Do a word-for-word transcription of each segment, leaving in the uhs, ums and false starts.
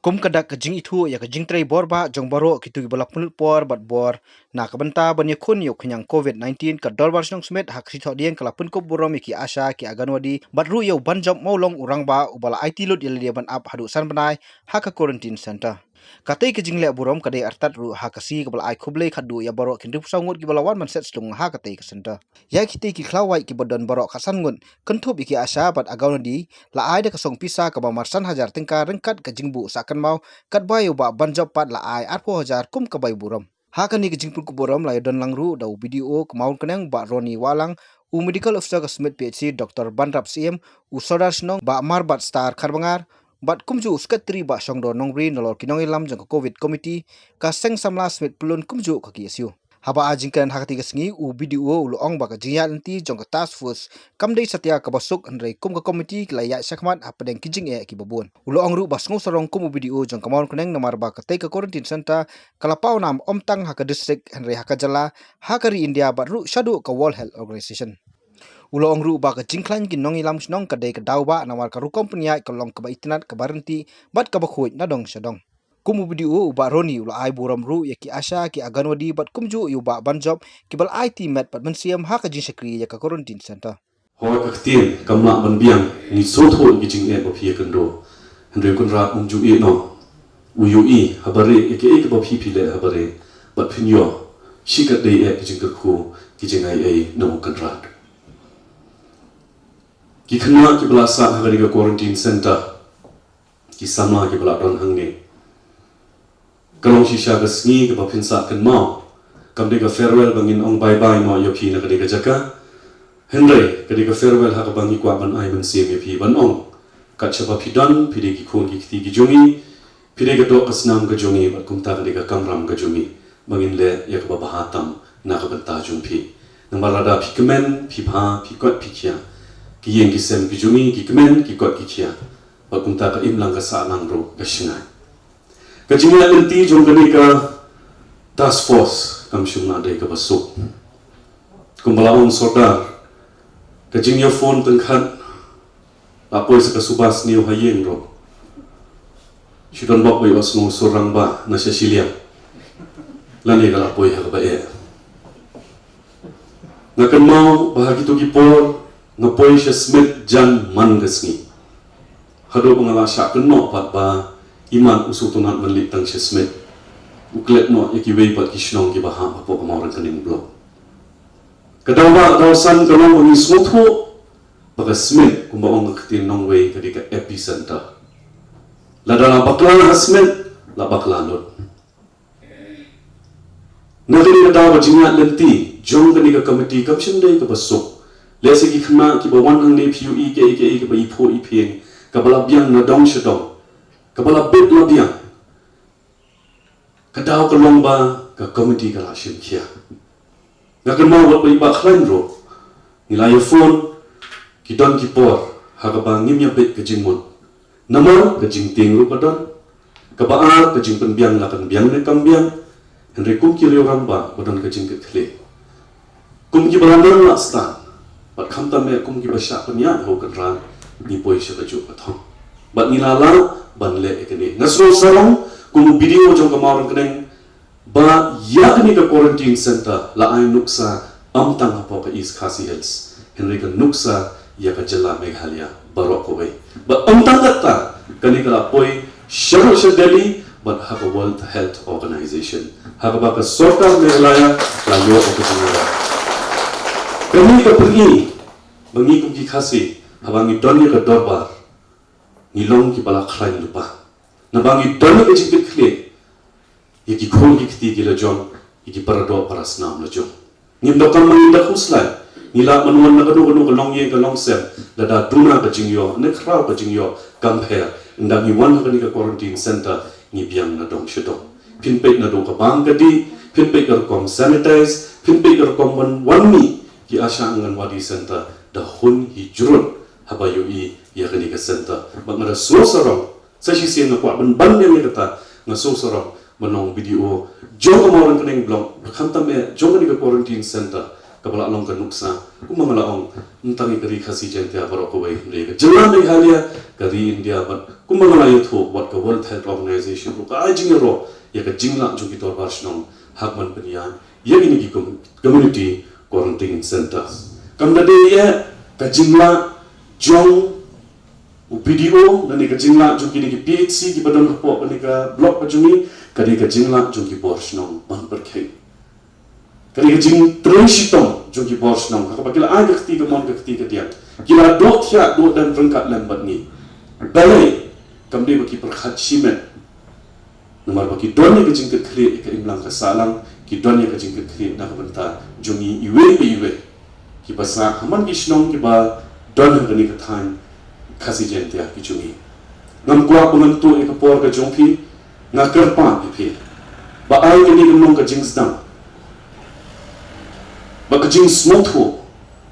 Kum ka dak ka jingithuh ïa ka jingtrei bor bah jong baroh kito kiba la pynlut por bad bor na ka bynta ban ïakhun ïa u khñiang covid nineteen, ka Dorbar Shnong Smit ha ka sngi Thohdieng ka la pynkup burom ïa ki ASHA, ki Anganwadi bad ruh ïa u Banjop Mawlong, u rangbah uba la aiti lut ïa lade ban ap haduh san bnai ha ka quarantine center. Katei ka jingleh burom ka dei artat ruh ha ka sngi kaba la ai khublei khatduh ïa baroh ki hynriewphew saw ngut kiba la wan ban set shlung ha katei ka center. Ïa kitei ki khlawait kiba don baroh khatsan ngut, kynthup ïa ki ASHA bad Anganwadi, la ai da ka song pisa kaba mar san hajar tyngka ryngkat ka jingbuh sah kynmaw, katba ïa u Bah Banjop pat la ai arphew hajar kum ka bai burom. Ha kane ka jingpynkup burom la ïadon lang ruh da u BDO ka Mawryngkneng, Bah Ronnie Wahlang, u Medical Officer ka Smit PHC Doctor Banrap Syiem, u Sordar Shnong Bah Marbat Star Kharbangar, bad kumjuh u Secretary Bah Shongdor Nongbri, nalor ki nongïalam jong ka covid committee, ka Seng Samla Smit Pyllun kumjuh ka KSU. Haba ai jingkren ha katei ka sngi, u BDO u la ong ba ka jingïaid lynti jong ka task force kam dei satia kaba suk, hynrei kum ka committee ki la ïaid shakhmat hapdeng ki jingeh kiba bun. U la ong ruh ba sngewsarong kum u BDO jong ka Mawryngkneng namar ba katei ka quarantine center ka la pawnam ym tang ha ka district hynrei ha ka jylla, ha ka ri India bad ruh shaduh ka World Health Organization. U la ong ruh ba ka jingkhlaiñ ki nongïalam shnong ka dei ka daw bah namar ka rukom pynïaid ka long kaba itynnad, kaba ryntih bad kaba khuid na dong sha dong. Kum u BDO, u Bah Ronnie u la ai burom ruh ïa ki ASHA, ki Anganwadi bad kumjuh ïa u Bah Banjop kiba la aiti met bad mynsiem ha ka jingshakri ïa ka quarantine center. Hooid, ka ktien kam lah ban biang, ngi sngewthuh ïa ki jingeh ba phi ïakynduh. Hynrei u Kynrad um ju ïeh noh. U ïohi ha barieh ïa kiei kiba phi phi leh ha barieh, bad phin ïoh shi katdei eh ki jingkyrkhu, ki jingai ei na u Kynrad. Ki khynnah kiba la sah ha kane ka quarantine center, ki samla kiba la don hangne, ka long shisha ka sngi kaba phin sah kynmaw. Kam dei ka farewell ba ngin ong bye bye noh ïa phi na kane ka jaka, hynrei ka dei ka farewell ha kaba ngi kwah ban ai mynsiem ïa phi, ban ong kat shaba phi don, phi dei ki khun ki kti ki jong ngi, phi dei ka doh ka snam ka jong ngi, bad kumta ka dei ka kamram ka jong ngi ba ngin leh ïa kaba bha tam na ka bynta jong phi. Namar lada phi kmen, phi bha, phi koit phi khiah, ki ïing ki sem ki jong ngi ki kmen, ki koit ki khiah, bad kumta ka imlang ka sahlang ruh ka shngaiñ. Ka jingïaid lynti jong kane ka task force kam shym la dei kaba suk. Kumba la ong Sordar, ka jingïaphone tyngkhat la poi sa ka suba sniew ha ïing ruh. Shi don bok ba ïohsngew sur rangbah na sha shiliang. Lane ka la poi ha kaba eh. Nga kynmaw ba ha kito ki por nga poi sha Smit jan man ka sngi. Haduh ba nga la shah kynnoh pat ba imat u sngewtynnat ban leit tang sha Smit, u klet noh ïa kiwei pat ki shnong kiba hap hapoh ka Mawryngkneng block. Ka daw ba, ka daw san ka long ba ngi sngewthuh ba ka Smit, kumba ong ka ktien nongwei, ka dei ka epicenter. Lada la bakla ha Smit, la bakla lut. Na kane ka daw ba jingïaid lynti jong kane ka committee kam shym dei kaba suk. Lehse ki khynnah kiba wan hangne phi ïohi kaei kaei kaba iphuh iphieng, kaba la biang na dong sha dong, kaba la bit la biang. Ka daw ka long ba ka committee ka la shim khia. Nga kynmaw wat ba i Bah Khlaiñ ruh, ngi la ïa phone, ki don ki por ha kaba ngim ïa bit ka jingmut. Namar ka jingtieng ruh ka don. Kaba ar, ka jingpynbiang la kan biang ne kam biang. Hynrei kum ki riew rangbah ba don ka jingkitkhlieh, kum kiba la nang la stad, bad khamtam eh kum kiba shah pynïaid ha u Kynrad, ngi poi sha kajuh ka thong. Bad ngi la lah ban leh ïa kane. Nga sngewsarong kum u BDO jong ka Mawryngkneng ba ïa kane ka quarantine center la ai nuksa ym tang hapoh ka East Khasi Hills, hynrei ka nuksa ïa ka jylla Meghalaya baroh kawei. Bad ym tang katta, kane ka la poi shaduh sha Delhi bad ha ka World Health Organization, ha kaba ka sorkar Meghalaya la ïoh ïa ka jingïarap. Kane ka pyni ba ngi kum ki Khasi, haba ngi don ïa ka dorbar, ngi long kiba la khlaiñ lypa. Naba ngi don ïa ka jingkitkhlieh ïa ki khun ki kti ki la jong, ïa ki para doh para snam la jong. Ngim donkam ba ngin da khuslai. Ngi lah ban wan na kano kano ka longïing ka longsem, lada duna ka jingïoh ne khraw ka jingïoh kam pher. Ynda ngi wan ha kane ka quarantine center, ngi biang na dong sha dong. Phin peit naduh ka bam ka dih, phin peit ka rukom sanitize, phin peit ka rukom wan, wan mih ki ASHA Anganwadi center da hun hi jrut haba ïohi ïa kane ka center. Bad nga da sngewsarong, sa shisien nga kwah ban ban ïa kata, nga sngewsarong ban ong BDO jong ka Mawryngkneng block, khamtam eh jong kane ka quarantine center, Kaba la long ka nuksa, kumba nga la ong, ym tang ïa ka ri Khasi Jaiñtia baroh kawei, hynrei ka jylla Meghalaya, ka ri India bad kumba nga la ïathuh, wat ka World Health Organization ruh ka ai jingïaroh ïa ka jinglah jong ki dorbar shnong ha kaba pynïaid ïa kine ki com-, community quarantine centers. Kam da dei ïa ka jinglah jong u P D O, lane ka jinglah jong kine ki P H C kiba don hapoh kane ka block ka jong ngi, ka dei ka jinglah jong ki bor shnong ban pyrkhing. Ka dei ka jingtrei shitom jong ki bor shnong, ha kaba ki la ai ka kti kamon ka kti kadiang. Ki la duh thiah duh dem ryngkat lem bad ngi. Balei? Kam dei ba ki pyrkhat shimet. Namar ba ki don ïa ka jingkitkhlieh ïa ka imlang ka sahlang, ki don ïa ka jingkitkhlieh na ka bynta jong ngi iwei pa iwei. Kiba sah ha man ki shnong kiba don ha kane ka thaiñ Khasi Jaiñtia ki jong ngi. Ngam kwah ba ngan tuh ïa ka por ka jong phi, nga kyrpad ïa phi ba ai kane ka long ka jingsdang bad ka jingsngewthuh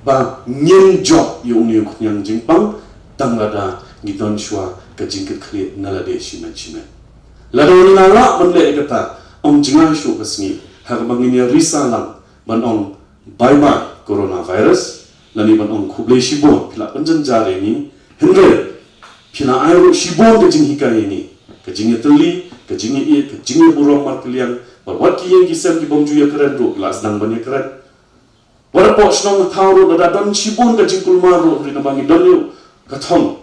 ba ngin jop ïa une u khñiang jingpang tang lada ngi don shuwa ka jingkitkhlieh na lade shimet shimet. Lada ngi la lah ban leh ïa kata, ym jngai shuh ka sngi ha kaba ngin ïa risa lang ban ong bye bye coronavirus, lane ban ong khublei shibun, phi la pynjynjar ïa ngi. Hynrei phi la ai ruh shibun ka jinghikai ïa ngi, ka jingïatylli, ka jingïaieit, ka jingïaburom markylliang. Bad wat ki ïing ki sem ki bym ju ïakren ruh ki la sdang ban ïakren. Wat hapoh shnong thaw ruh lada don shibun ka jingkulmar ruh, hynrei namar ngi don ïa ka thong,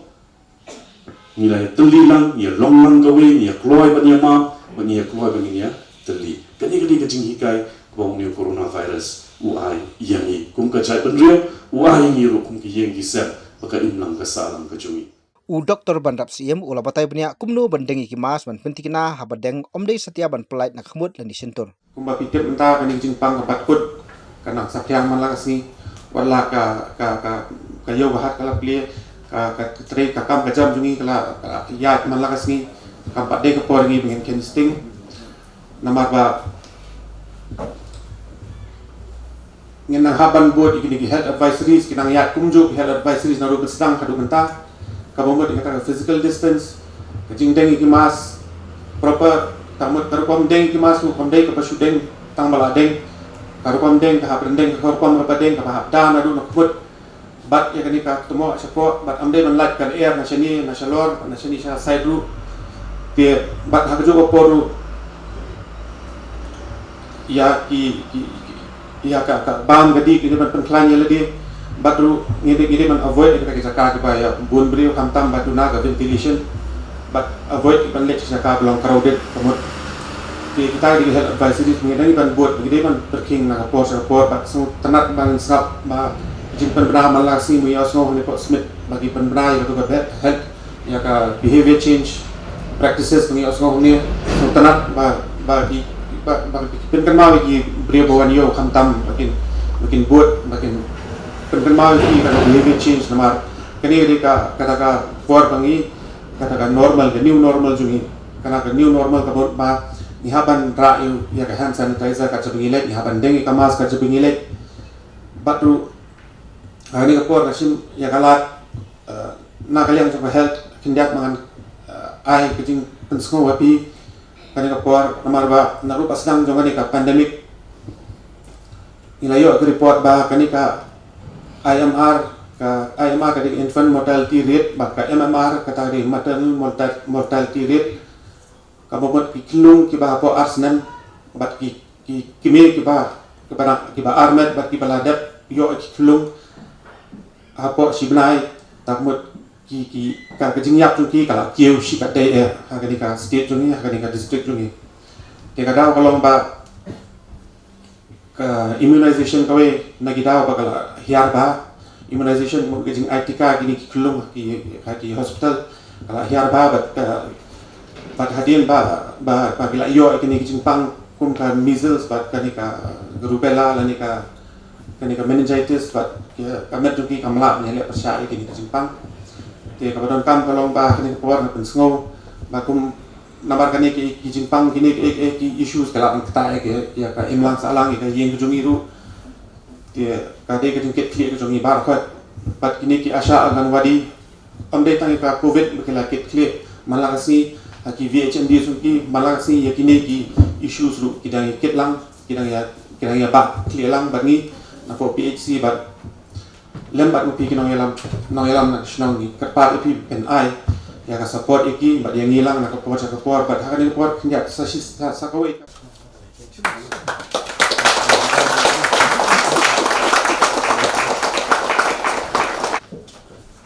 ngi la ïatylli lang, ngi ïalong lang kawei, ngi ïakloi ban ïamap bad ngi ïakloi ban ïatylli. Kane ka dei ka jinghikai kaba une u coronavirus u ai ïa ngi kum ka jaitbynriew, u ai ïa ngi ruh kum ki ïing ki sem bad ka imlang ka sahlang ka jong ngi. U Doctor Banrap Syiem u la batai bniah kumno ban deng ïa ki mask ban pynthikna haba deng, ym dei satia ban pyllait na ka khmut lane shyntur. Kumba phi tip mynta kane ka jingpang ka bat kut, ka nang saphriang man la ka sngi. Wat la ka, ka, ka, ka ïew ka hat ka la plie, ka, ka trei ka kam ka jam jong ngi ka la, ka la ïaid man la ka sngi. Kam pat dei ka por ngi ba ngin kheiñ sting. Namar ba ngin nang hap ban bud ïa kine ki health advisories, ki nang ïaid kumjuh ki health advisories naduh ba sdang haduh mynta. Kaba mut ïa kata ka physical distance, ka jingdeng ïa ki mask proper, ka mut ka rukom deng ïa ki mask ruh kam dei kaba shu deng tang ba la deng. Ka rukom deng ka hap ban deng ka rukom kaba deng kaba hap da naduh na khmut. Bad ïa kane ka tmoh shapoh, bad ym dei ban lait ka lyer na shane na shalor, na shane sha side ruh. Te bad ha kajuh ka por ruh ïa ki, ki, ki ïa ka, ka bam ka dih ngi dei ban pynkhlaiñ ïa lade. Bad ruh ngi dei, ngi dei ban avoid ïa kita ki jaka kiba ïa bun briew, khamtam ba duna ka ventilation. Bad avoid ban leit sha jaka ba long crowded ka mut. Te kita ki dei health advisories ngi dei ban bud, ngi dei ban pyrkhing na ka por sha ka por bad sngewtynnat ba ngin sngap ba jingpynbna man la ka sngi, ngi ïohsngew hangne hapoh Smit ba ki pynbna ïa katu ka health, ïa ka behavior change practices ba ngi ïohsngew hangne, sngewtynnat ba, ba ki, ba, ba ki pynkynmaw ïa ki briew ba wan ïew khamtam ba kin, ba kin bud, ba kin pynkynmaw ïa ki ka behavior change namar kane ka dei ka, kata ka por ba ngi, kata ka normal, ka new normal jong ngi. Kata ka new normal ka mut ba ngi hap ban rah ïa, ïa ka hand sanitizer kat shaba ngi leit, ngi hap ban deng ïa ka mask kat shaba ngi leit. Bad ruh ha kane ka por nga shim ïa ka lad, eh, na ka liang jong ka health, khyndiat ba ngan, eh, ai ka jingpynsngew ha phi kane ka por, namar ba naduh ba sdang jong kane ka pandemic ngi la ïoh ka report ba kane ka I M R, ka I M R ka dei ka infant mortality rate, bad ka M M R kata ka dei maternal morta-, mortality rate. Kaba mut ki khynnah kiba hapoh ar snem bad ki, ki kmie kiba, kiba na, kiba armet bad kiba la dep ïoh ki khynnah hapoh shi bnai, ta mut ki, ki, ka, ka jingïap jong ki ka la kiew shikatdei eh ha kane ka state jong ngi, ha kane ka district jong ngi. Te ka daw ka long ba ka immunization kawei na ki daw ba ka la hiar bha. Immunization mut ka jingai tika kine ki khynnah ki, ha ki hospital ka la hiar bha bad ka, bad hadien ba, ba, ba ki la ïoh kine ki jingpang kum ka measles bad kane ka rubella lane ka, kane ka meningitis bad ka, ka met jong ki kam lah ban ïaleh pyrshah ïa kine ki jingpang. Te kaba donkam ka long ba kane ka por nga pynsngew ba kum namar kane ki, ki jingpang kine ki, ki, ki issues ka la ktah ïa ka, ïa ka imlang sahlang ïa ka ïing ka jong ngi ruh. Te ka dei ka jingkitkhlieh ka jong ngi baroh. Bad kine ki ASHA Anganwadi, ym dei tang ïa ka covid ba ki la kitkhlieh, man la ka sngi ha ki V H M D jong ki, man la ka sngi ïa kine ki issues ruh ki dang ïa kit lang, ki dang ïa, ki dang ïa bah khlieh lang bad ngi. Napoh P H C bad lem bad u phi ki nongïalam, nongïalam na shnong, ngi kyrpad ïa phi ban ai ïa ka support ïa ki bad ïa ngi lang na ka por sha ka por, bad ha kane ka por khyndiat sa shi, sa, sa kawei.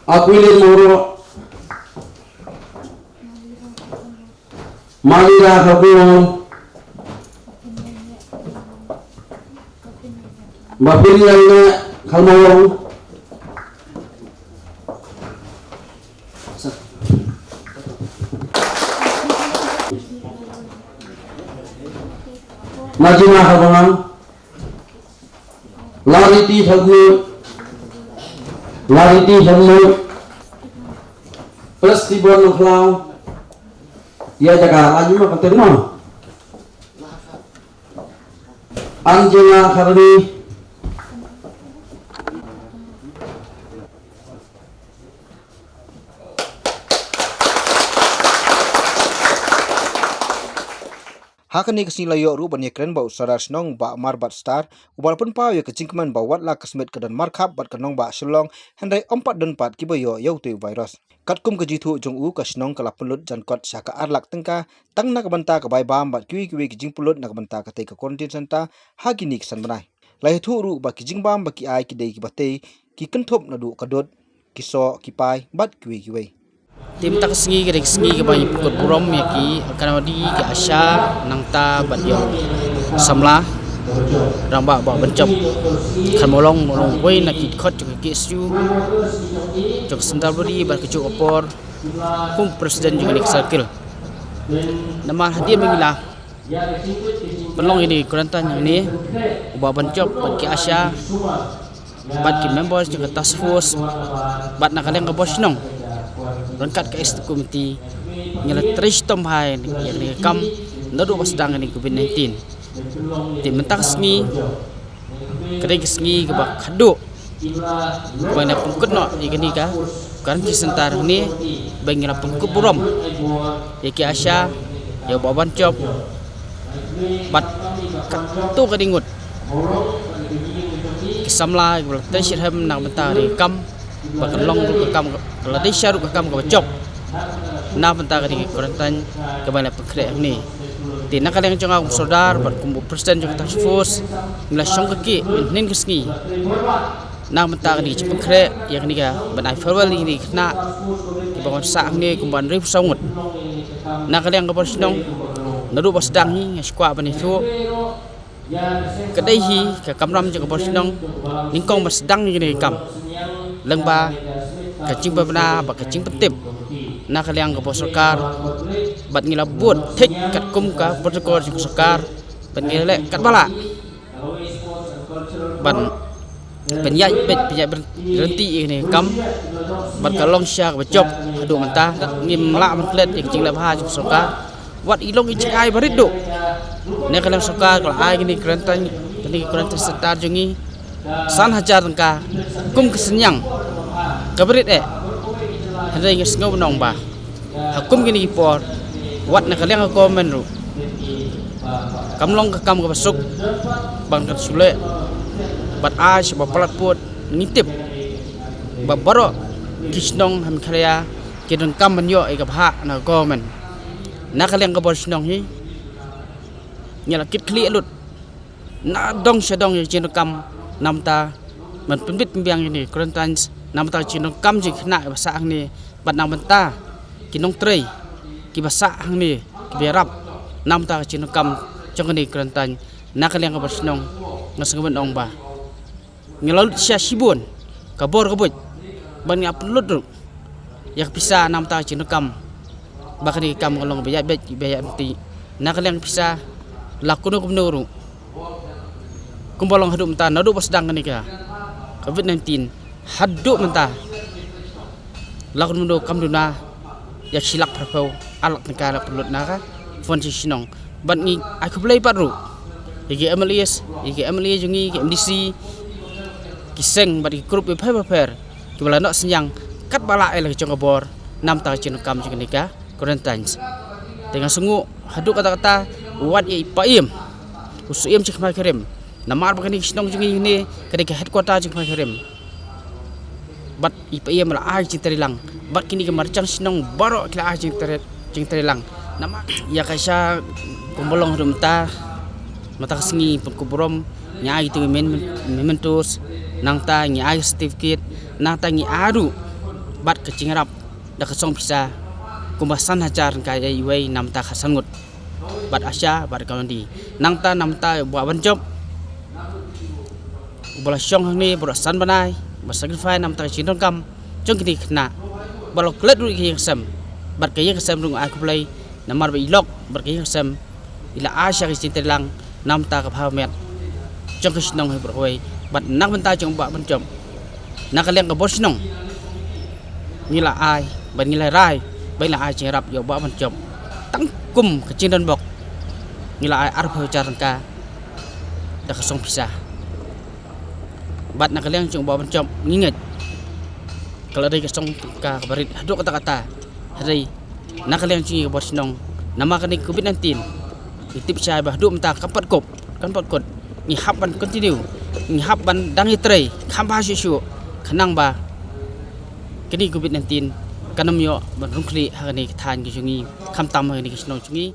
Aquilin Mawroh, Malira Kharkongor, Bapin Ïalneh Kharmawlong, Najima Kharbangang, Lariti Kharkongor, Lariti Kharmawlong, Festival Nongkhlaw, ïa jaka laju ma ka tengma. Anjela Kharni. Ha kane ka sngi la ïoh ruh ban ïakren bad u Sordar Shnong Bah Marbad Star, uba la pynpaw ïa ka jingkmen ba wat la ka smit ka don markhap bad ka nongbah Shillong, hynrei ym pat don pat kiba ïoh ïa utei u virus. Katkum ka jingthoh jong u, ka shnong ka la pynlut jan kot sha ka ar lak tyngka, tang na ka bynta ka bai bam bad kiwei kiwei ki jingpynlut na ka bynta katei ka quarantine centre ha kine ki san bnai. La ïathuh ruh ba ki jingbam ba ki ai ki dei kiba tei, ki kynthup naduh ka dud, ki soh, ki pai bad kiwei kiwei. Te mynta ka sngi ka dei ka sngi kaba ngi pynkut burom ïa ki Anganwadi, ki ASHA, nangta bad ïa u samla rangbah Bah Banjop Kharmawlong, u long uwei na ki dkhot jong ka K S U, jong ka Central Body bad ka juh ka por kum president jong kane ka circle. Namar hadien ba ngi la pynlong ïa kane ka quarantine hangne, u Bah Banjop bad ki ASHA bad ki members jong ka task force bad na ka liang ka bor shnong ryngkat ka executive committee, ngi la trei shitom bha ïa kane ka kam naduh ba sdang kane ka covid nineteen. Te mynta ka sngi ka dei ka sngi kaba khadduh kaba ngi la pynkut noh ïa kane ka quarantine centre hangne, ba ngi la pynkut burom ïa ki ASHA, ïa u Bah Banjop bad katto katne ngut ki samla kiba la trei shitrhem na ka bynta kane ka kam, ba kan long ruh ka kam, ka la dei sha ruh ka kam kaba jop na ka bynta kane ka quarantine kaba ngi la pynkhreh hangne. Te na ka liang jong nga kum u Sordar bad kum u president jong ka task force, ngi la shong ka kieh hynnin ka sngi na ka bynta kane ka jingpynkhreh ïa kane ka, ban ai farewell ïa kine ki khynnah kiba wan sah hangne kumba hynriewphew saw ngut. Na ka liang ka bor shnong, naduh ba sdang hi nga shu kwah ban ïathuh, ka dei hi ka kamram jong ka bor shnong nyngkong ba sdang ïa kane ka kam, lyngba ka jingpynbna bad ka jingpyntip na ka liang ka bor sorkar, bad ngi la bud thik katkum ka protocol jong ka sorkar, bad ngi la leh katba lah ban pynïaid beit, pynïaid ryntih ïa kane ka kam, bad ka long sha kaba jop haduh mynta. Ngim lah ban klet ïa ka jingleh bha jong ka sorkar, wat i long i jingai ba rit duh. Na ka liang sorkar ka la ai kane ka quarantine, kane ka quarantine centre jong ngi san hajar tyngka kum ka synñiang kaba rit eh. Hynrei nga sngew ban ong ba ha kum kine ki por, wat na ka liang ka government ruh, kam long ka kam kaba suk ban kan shu leh bad ai sha ba palat pud. Ngi tip ba baroh ki shnong ha Meghalaya ki donkam ban ïoh ïa ka bhah na ka government. Na ka liang ka bor shnong hi, ngi la kit khlieh lut na dong sha dong ïa ka jingdonkam na ka bynta ban pynbit pynbiang ïa kane ka quarantine, na ka bynta ka jingdonkam jong ki khynnah kiba sah hangne, bad na ka bynta ki nongtrei kiba sah hangne, kiba ïarap na ka bynta ka jingdonkam jong kane ka quarantine. Na ka liang ka bor shnong, nga sngew ban ong ba ngi la lut sha shibun ka bor ka buit, bad ngi ap lut ruh ïa ka pisa na ka bynta ka jingdonkam, ba kane ka kam kan long ba ïaid beit, ba ïaid ryntih. Na ka liang ka pisa, la kumno kumno ruh, kumba long haduh mynta, naduh ba sdang kane ka covid nineteen haduh mynta, la kumno kam duna ïa ka shi lak phraphew ar lak tyngka la pynlut na ka fund sha shnong. Bad ngi ai khublei pat ruh ïa ki M L As, ïa ki M L A jong ngi, ki M D C, ki seng bad ki group bapher bapher kiba la noh synñiang katba lah ïa la ka jong ka bor na ka bynta ka jingdonkam jong kane ka quarantine. Te nga sngew haduh katta katta, wat ïa i Paiem, u Syiem Jingkhmai Khyriem, Namar ba kane ka shnong jong ngi ne ka dei ka headquarter jong ka Rim. Bad i Paiem la ai jingtreilang. Bad kine ki marjan shnong baroh ki la ai jingtrei, jingtreilang. Namar ïa ka sha kumba long haduh mynta, mynta ka sngi pynkup burom, ngi ai tu men, mementos, nangta ngi ai certificate, nangta ngi ai ruh bad ka jingïarap da ka song pisa kumba san hajar tyngka ïa iwei namar ka san ngut. Bad Asha bad ka Nandi. Nangta namar u Bah Banjop, uba la shong hangne baroh san bnai, ba sacrifice namar ka jingdonkam jong kine ki khynnah. Ba la klet ruh ïa ka ïing ka sem. Bad ka ïing ka sem ruh nga ai khublei namar ba i lok bad ka ïing ka sem i la ai sha ka jingtreilang namar ka bha met jong ka shnong hi baroh kawei. Bad na ka bynta jong u Bah Banjop, na ka liang ka bor shnong, ngi la ai, bad ngi la rai ba ngi la ai jingïarap ïa u Bah Banjop tang kum ka jingdon bok. Ngi la ai arphew hajar tyngka da ka song pisa. Bad na ka liang jong u Bah Banjop ngi ngeit ka la dei ka song tyngka kaba rit haduh katta katta. Hynrei na ka liang jong ngi ka bor shnong, namar kane ka Covid nineteen, ngi tip shai ba haduh mynta kam pat kup, kam pat kut. Ngi hap ban continue, ngi hap ban dang ïatrei kham bha shuh shuh, khnang ba kane ka Covid nineteen kan ym ïoh ban rung khlieh ha kane ka thaiñ ka jong ngi, khamtam ha kane ka shnong jong ngi.